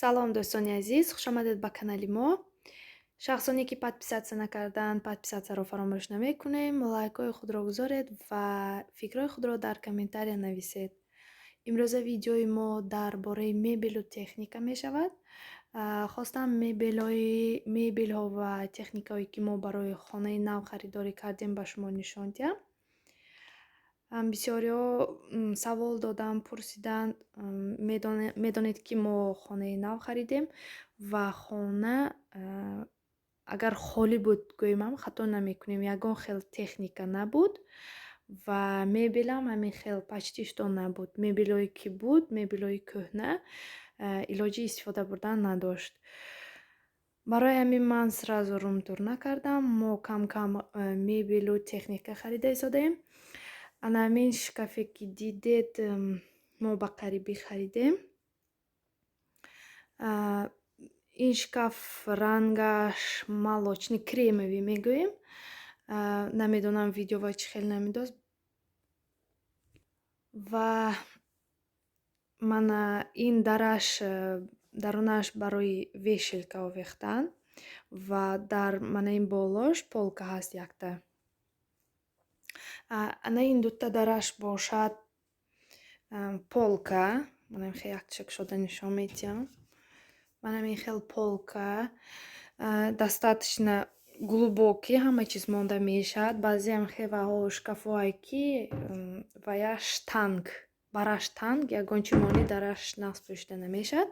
Салом, дӯстони азиз, хушомадед ба канали мо. Шахсоне ки подписаться накарданд, подписаться ро фаромӯш намекунем, лайкҳои худро гузоред ва фикрҳои худро дар комментария нависед. Имрӯза видеои мо дар бораи мебелу техника мешавад. Хостам мебелҳо ва техникаҳое, ки мо барои хонаи нав харидорӣ кардем, ба шумо нишон диҳам. Бисёриҳо савол доданд, пурсиданд. Медонед, ки мо хонаи нав харидем ва хона агар холӣ буд гӯемам, хато намекунем, ягон хел техника набуд ва мебелам ҳамин хел почти что набуд. Мебелҳое ки буд, мебелҳои кӯҳна, илоҷи истифода бурдан надошт. Барои ҳамин ман сразу румтур накардам. Мо кам-кам мебелу техника харида истодаем. Ана ҳамин шкафе ки дидед, мо ба қарибӣ харидем. Ин шкаф рангаш молочный, кремовый мегӯем. Намедонам, видеова чӣ хел намедост. Ва мана ин дараш, дарунаш барои вешалка овехтан ва дар мана ин болош полка ҳаст якта. Ана ин дута дараш бошад полка. Манам хел якча кушода нишон медиҳам. Манам ин хел полка достаточно глубокий, ҳама чиз монда мешавад. Баъзеам хеваҳо, шкафҳое ки ваяш танг, бараш танг, ягон чи монӣ, дараш нағз пӯшида намешавад.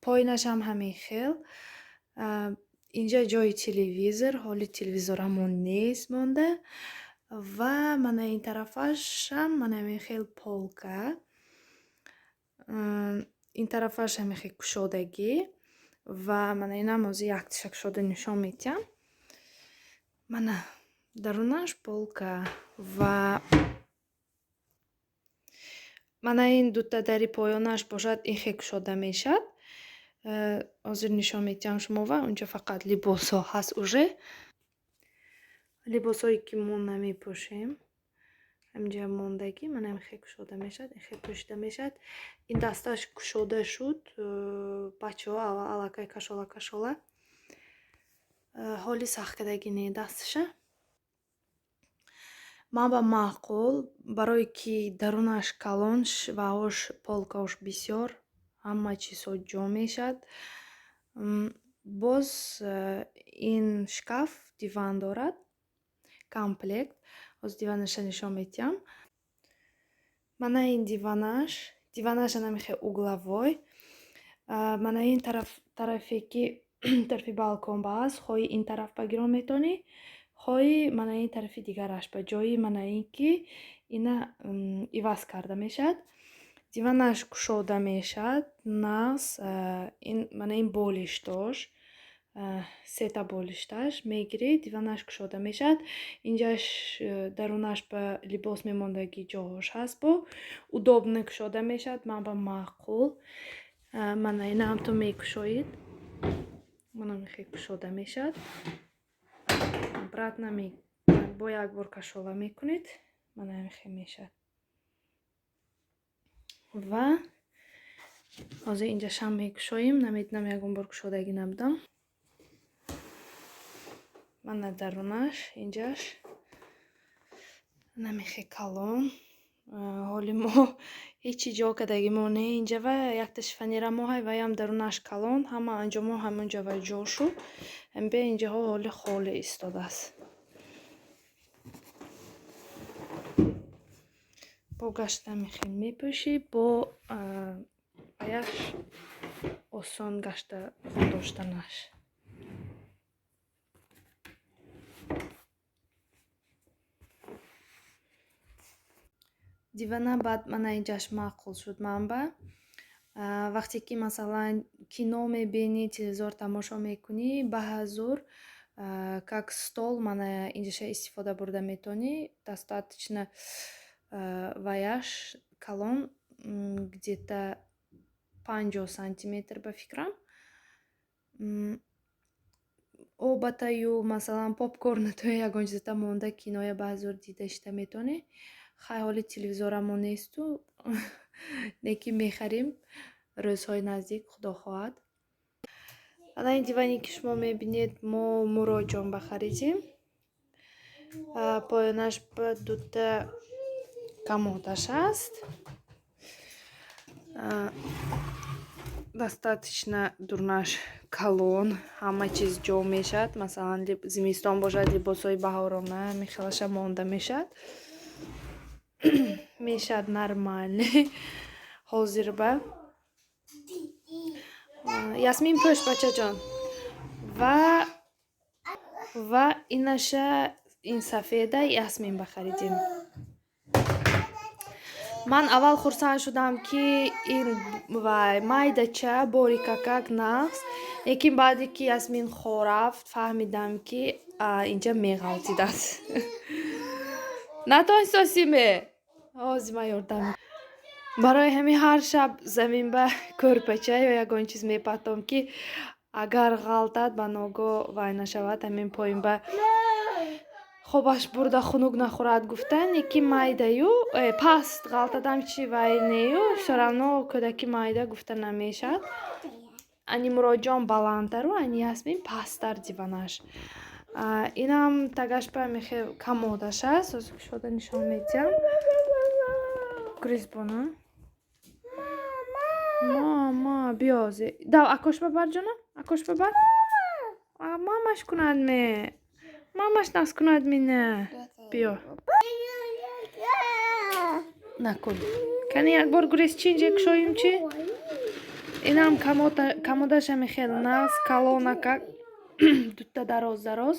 Поинашам ҳамин хел. Инҷа ҷои телевизор, ҳоли телевизорамон нест монда. Ва мана ин тарафашам мана ҳамин хел полка. Ин тарафаш ҳамин хел кушодагӣ ва мана инам ҳозир якташа кушода нишон медиҳам. Мана дарунаш полка ва мана ин дута дари поёнаш бошад, ин хел кушода мешавад. Ҳозир нишон медиҳам шумо ва унҷо фақат либосҳо ҳаст уже. Либосҳое ки мо намепӯшем, ҳаминҷа мондагӣ, мана ин хел кушода мешавад, ин хел пӯшида мешавад. Ин дасташ кушода шуд, бачаҳо аллакай кашола кашола. Ҳоли сахткардагӣ не дасташа. Ман ба маъқул, барое ки дарунаш калон ваош полкаош бисёр, ҳама чизҳо ҷо мешавад. Боз ин шкаф диван дорад, комплект. Ҳозир диванаша нишон медиҳам. Мана ин диванаш, диванаш ана хел угловой. Мана ин тараф, тарафе ки тарафи балкон ба аст, хоҳӣ ин тараф ба гирон метавонӣ, хоҳӣ мана ин тарафи дигараш ба ҷои мана ин ки ина иваз карда мешавад. Диванаш кушода мешавад, нағз, ин мана ин болиштош, сета болишташ мегирӣ, диванаш кушода мешавад. Инҷаш дарунаш ба либос мемондагӣ ҷоҳош ҳаст, бо удобно кушода мешавад, ман ба маъқул. Мана ина ҳам ту мекушоед. Мана хел кушода мешавад. Обратно бо як бор кашола мекунед, мана ҳамин хел мешавад. Ва ҳозир инҷашам мекушоем, намедонам, ягон бор кушодагӣ набудам. Мана дарунаш, инҷаш намехе калон. Ҳоли мо ҳечи ҷо кардагимо не инҷа ва якта шифоньерамо ҳай, ваям дарунаш калон, ҳама анҷомо ҳамонҷа ва ҷо шуд. Бе инҷаҳо ҳоли холӣ истодааст. Бо гашта мехел мепӯшӣ, бо аяш осон гашта доштанаш. Дивана баъд мана инҷаш маъқул шуд ман ба. Вақте ки масалан кино мебинӣ, телевизор тамошо мекунӣ, ба ҳазур как стол мана инҷаша истифода бурда метавонӣ. Достаточно ваяш калон, где-то 50 сантиметр ба фикрам. Обатаю, масалан, попкорнатою ягон чизата монда, киноя ба ҳазур дида шида метавонӣ. Хай, ҳоли телевизорамо несту, не ки мехарем. Рӯзҳои наздик, худо хоҳад. Ана ин диване, ки шумо мебинед, мо Муроҷон ба харидем. Поёнаш ба дута комодаш аст. Достаточно дурнаш калон, ҳама чиз ҷо мешавад. Масалан, зимистон бошад, либосҳои баҳорона михелаша монда мешавад. Мешавад нормальный. Ҳозир ба Ясмин, пӯш, бачаҷон. Ва инаша, ин сафеда, Ясмин ба харидем. Ман аввал хурсанд шудам, ки ин вай майдача борикакак нағз, лекин баъде ки Ясмин хо рафт, фаҳмидам, ки инҷа меғалтидааст. Натонистосиме? Ҳозир ман ёрдам. Барои ҳамин ҳар шаб замин ба кӯрпача ё ягон чиз мепартом, ки агар ғалтад, ба ногоҳ вай нашавад, ҳамин поин ба хобаш бурда хунук нахӯрад гуфтан. Яки майдаю паст ғалтадам чи вай нею, всё равно кӯдаки майда гуфта намешавад. Ани Муроҷон баландтару, ани Ясмин пасттар диванаш. Инам тагаш ба мехе комодаш аст. Ҳозир кушода нишон медиҳам. Гурезбона. Мама, биёзе. Дав, акош бабар, ҷонам, акош бабар. Мамаш кунад ме? Мамаш нас кунад мине? Биё. Накун. Кани, як бор гурез, чи инҷа кушоем чи? Инам комодаша мехел нас калонака, дута дароз дароз.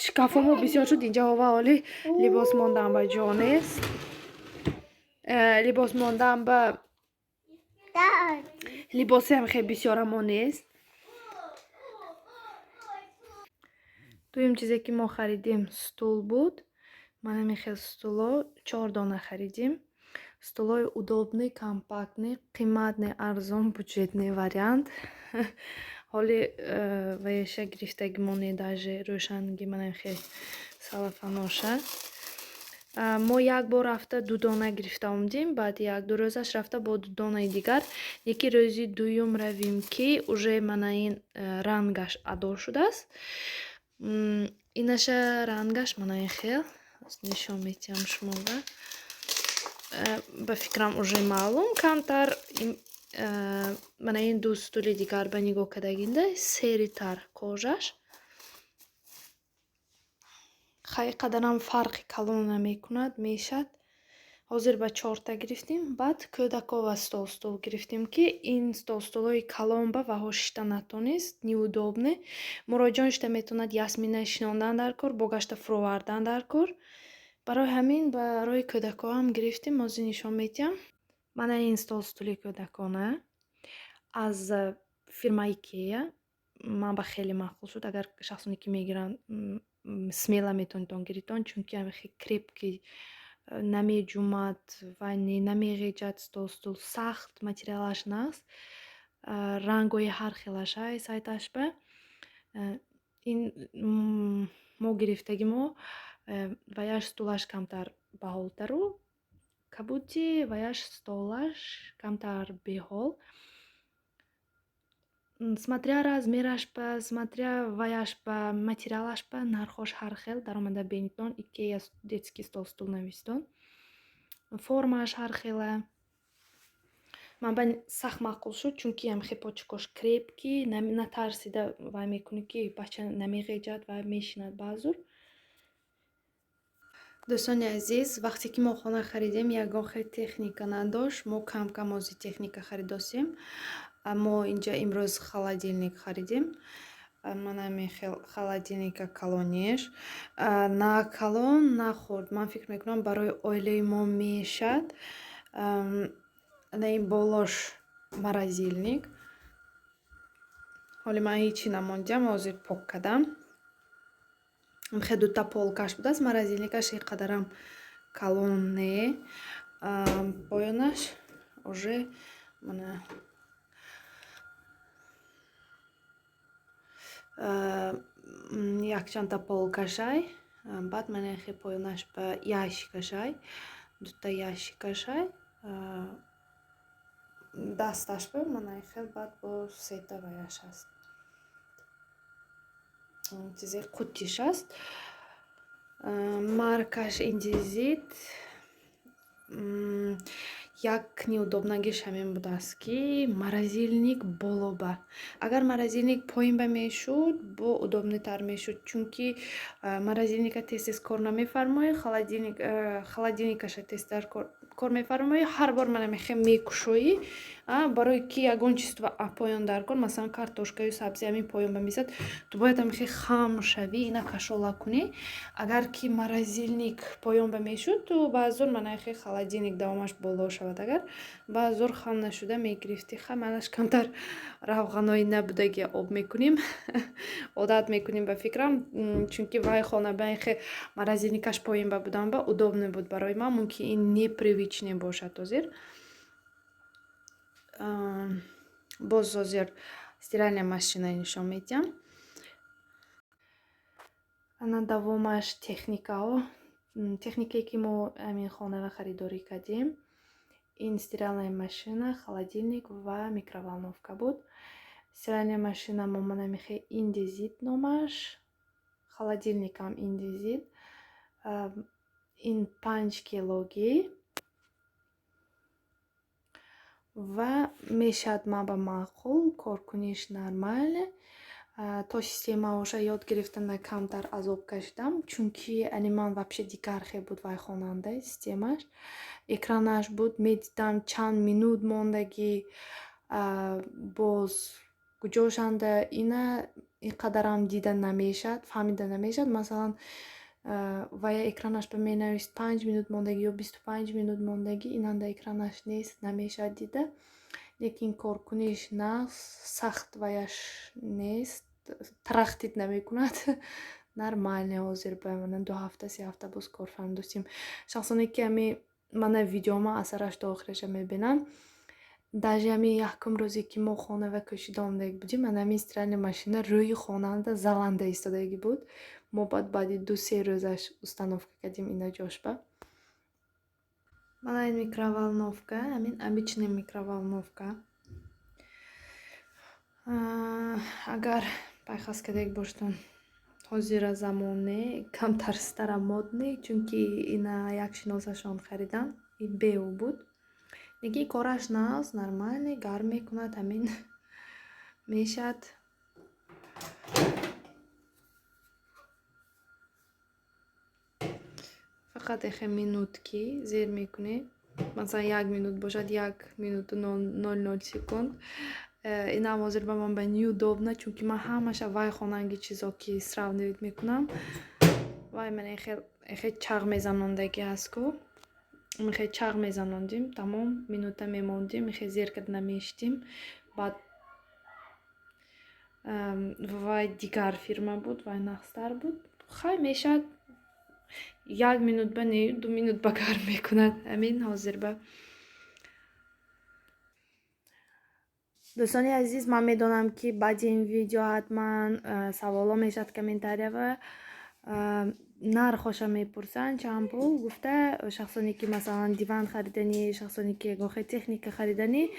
Шкафомо бисёр шуд инҷа, ҳова оли либос мондан ба ҷо нест. Либос мондан ба либосеам хеле бисёрамо нест. Дуюм чизе, ки мо харидем, стул буд. Ман ҳамин хел стуло чор дона харидем. Стулои удобный, компактный, қимат не, арзон, бюджетный вариант. Ҳоли ваяша гирифтагимоне, даже рӯшанги манам хел салафаноша. Мо як бор рафта ду дона гирифта омадем, баъди як-ду рӯзаш рафта бо ду донаи дигар. Яки рӯзи дуюм равем, ки уже мана ин рангаш адо шудааст. Инаша рангаш мана ин хел. Нишон медиҳам шуморо. Ба фикрам, уже маълум камтар мана ин ду стули дигар ба нигоҳ кардагинда серитар кожаш. Хай, қадарам фарқи калон намекунад, мешад. Ҳозир ба чорта гирифтем. Баъд кӯдакова стол-стул гирифтем, ки ин стол-стулҳои калон ба ваҳо шишта натонист, неудобный. Муроҷон шита метавонад, Ясмина шинондан дар кор, бо гашта фуровардан дар кор. Барои ҳамин барои кӯдакҳоам гирифтем, ҳозир нишон медиҳам. Мана ин стол-стули кӯдакона аз фирмаи Икея. Ман ба хеле маъқул шуд. Агар шахсоне ки мегиранд, смело метавонед гиритон, чунки хеле крепкий, намеҷумад ва намеғеҷад стол-стул, сахт, материалаш нағз, рангҳои ҳар хелаш ҳай сайташба. Ин мо гирифтагимо ваяш стулаш камтар баҳолтару кабути, ваяш столаш камтар беҳол. Смотря размераш ба, смотря ваяш ба, материалаш ба, нархош ҳар хел. Даромада бинитон, Икея детский стол стул навистон. Формааш ҳар хела. Ман ба сахт маъқул шуд, чунки ҳам хел почкош крепкий, натарсида вай мекунӣ, ки бача намеғеҷад ва мешинад баъзур. Дӯстони азиз, вақте ки мо хона харидем, ягон хел техника надошт. Мо кам-кам ҳозир техника харидосем. Мо инҷа имрӯз холодильник харидем. Ман ҳамин хел холодильника калониш. На калон, на хурд. Ман фикр мекунам, барои оилаи мо мешад. На ин болош морозильник. Ҳоли ман ҳечи намондиам, ҳозир пок кардам. Хел дута полкаш будааст, морозильникаш ин қадарам калон не. Поёнаш уже мана якчандта полкашай. Баъд мана хел поёнаш ба ящикашай, дута ящикашай. Дасташ ба мана хел, баъд бо сета ваяш аст, чизе қуттиш аст. Маркаш Индезит. Як неудобнагиш ҳамин будааст, ки морозильник болоба. Агар морозильник поинба мешуд, бо удобныйтар мешуд, чунки морозильника тез тез кор намефармоӣ, холодильникаша тезтар кор мефармоӣ. Ҳар бор мана мехе мекушоӣ, барои ки ягон чиз поён дар кор, масалан, картошкаю сабзи ҳамин поён ба мезад, ту бояд ҳамихе хам шавӣ, ина кашола кунӣ. Агар ки морозильник поён ба мешуд, ту баъзур манахе холодильник давомаш боло шавад, агар баъзур хам нашуда мегирифтӣ. Ха, манаш камтар равғанои набудаги об мекунем, одат мекунем ба фикрам, чунки вай хона ба хе морозильникаш поён ба будан ба удобный буд барои ман. Мумкин, ин непривычный бошад. Ҳозир боз ҳозир стиральная машина нишон медиҳам. Ана, давомаш техникаҳо, техникае ки мо ҳамин хонава харидорӣ кардем, ин стиральная машина, холодильник ва микроволновка буд. Стиральная машина мо мана мехе Индезит номаш, холодильникам Индезит, ин 5 килогӣ ва мешавад. Ма ба маъқул, коркуниш нормально. То системаоша ёд гирифтана камтар азоб кашидам, чунки ани ман вообще дигар хел буд вай хонанда системаш. Экранаш буд, медидам чанд минут мондагӣ, боз куҷошанда. Ина ин қадарам дида намешавад, фаҳмида намешавад. Масалан, вая экранаш ба менавист 5 минут мондагӣ ё 25 минут мондагӣ, инанда экранаш нест, намешавад дида. Лекин коркуниш нағз, сахт ваяш нест, тарахтид намекунад, нормально. Ҳозир ба мана 2 ҳафта, 3 ҳафта боз кор фаҳмидостем. Шахсоне ки ҳами мана видеома аз сараш то охираша мебинанд, даже ҳами якум рӯзе ки мо хонава кӯшида омадаги будем, ана ҳамин стиральная машина рӯи хонанда заланда истодагӣ буд. Мо баъд баъди 2-се рӯзаш установка кардем ина ҷошба. Мана ин микроволновка, ҳамин обычный микроволновка. Агар пайхас кардаги бошедон, ҳозира замоне камтар старомодный, чунки ина як шиносашон хариданд, ин беу буд. Лекин кораш нағз, нормальный, гарм мекунад, ҳамин мешавад. Фақат эхе минутки зер мекунӣ, масалан, 1 минут бошад, 1 минуту 00 секунд. Инам ҳозир ба ман ба неудобно, чунки ман ҳамаша вай хонанги чизо ки сравнивать мекунам, вай ман эхе чағ мезанондагӣ ҳаст ку, мехе чағ мезанондим, тамом минута мемондим, мехе зер карда намешитим. Баъд вай дигар фирма буд, вай нағзтар буд. Хай, мешавад, 1 минут ба не, 2 минут ба гарм мекунад ҳамин ҳозир ба. Дӯстони азиз, ман медонам, ки баъди ин видео ҳатман саволҳо мешавад комментария ва нархоша мепурсанд, чанд пул гуфта. Шахсоне ки, масалан, диван хариданӣ, шахсоне ки ягон хел техника хариданӣ,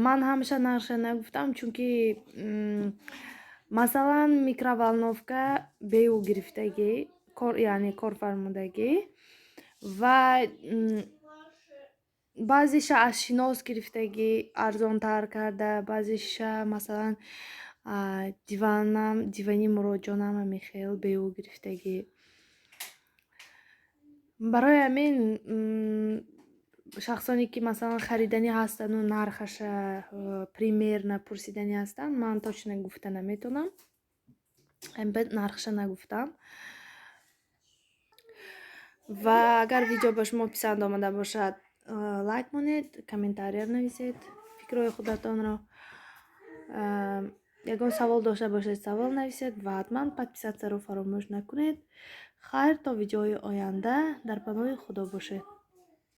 ман ҳамеша нархша нагуфтам, чунки, масалан, микроволновка беу гирифтагӣ, кор, яъне корфармудагӣ, ва баъзеша аз шинос гирифтагӣ, арзонтар карда, баъзеша, масалан, диванам, дивани Муроҷонам ҳамин хел беу гирифтагӣ. Барои ҳамин шахсоне ки, масалан, хариданӣ ҳастану нархаша примерно пурсиданӣ ҳастанд, ман точно гуфта наметавонам, нархша нагуфтам. Ва агар видео ба шумо писанд омада бошад, лайк монед, комментария нависед фикрҳои худатонро, ягон савол дошта бошед, савол нависед ва ҳатман подписатьсяро фаромӯш накунед. Хайр, то видеои оянда, дар паноҳи Худо бошед.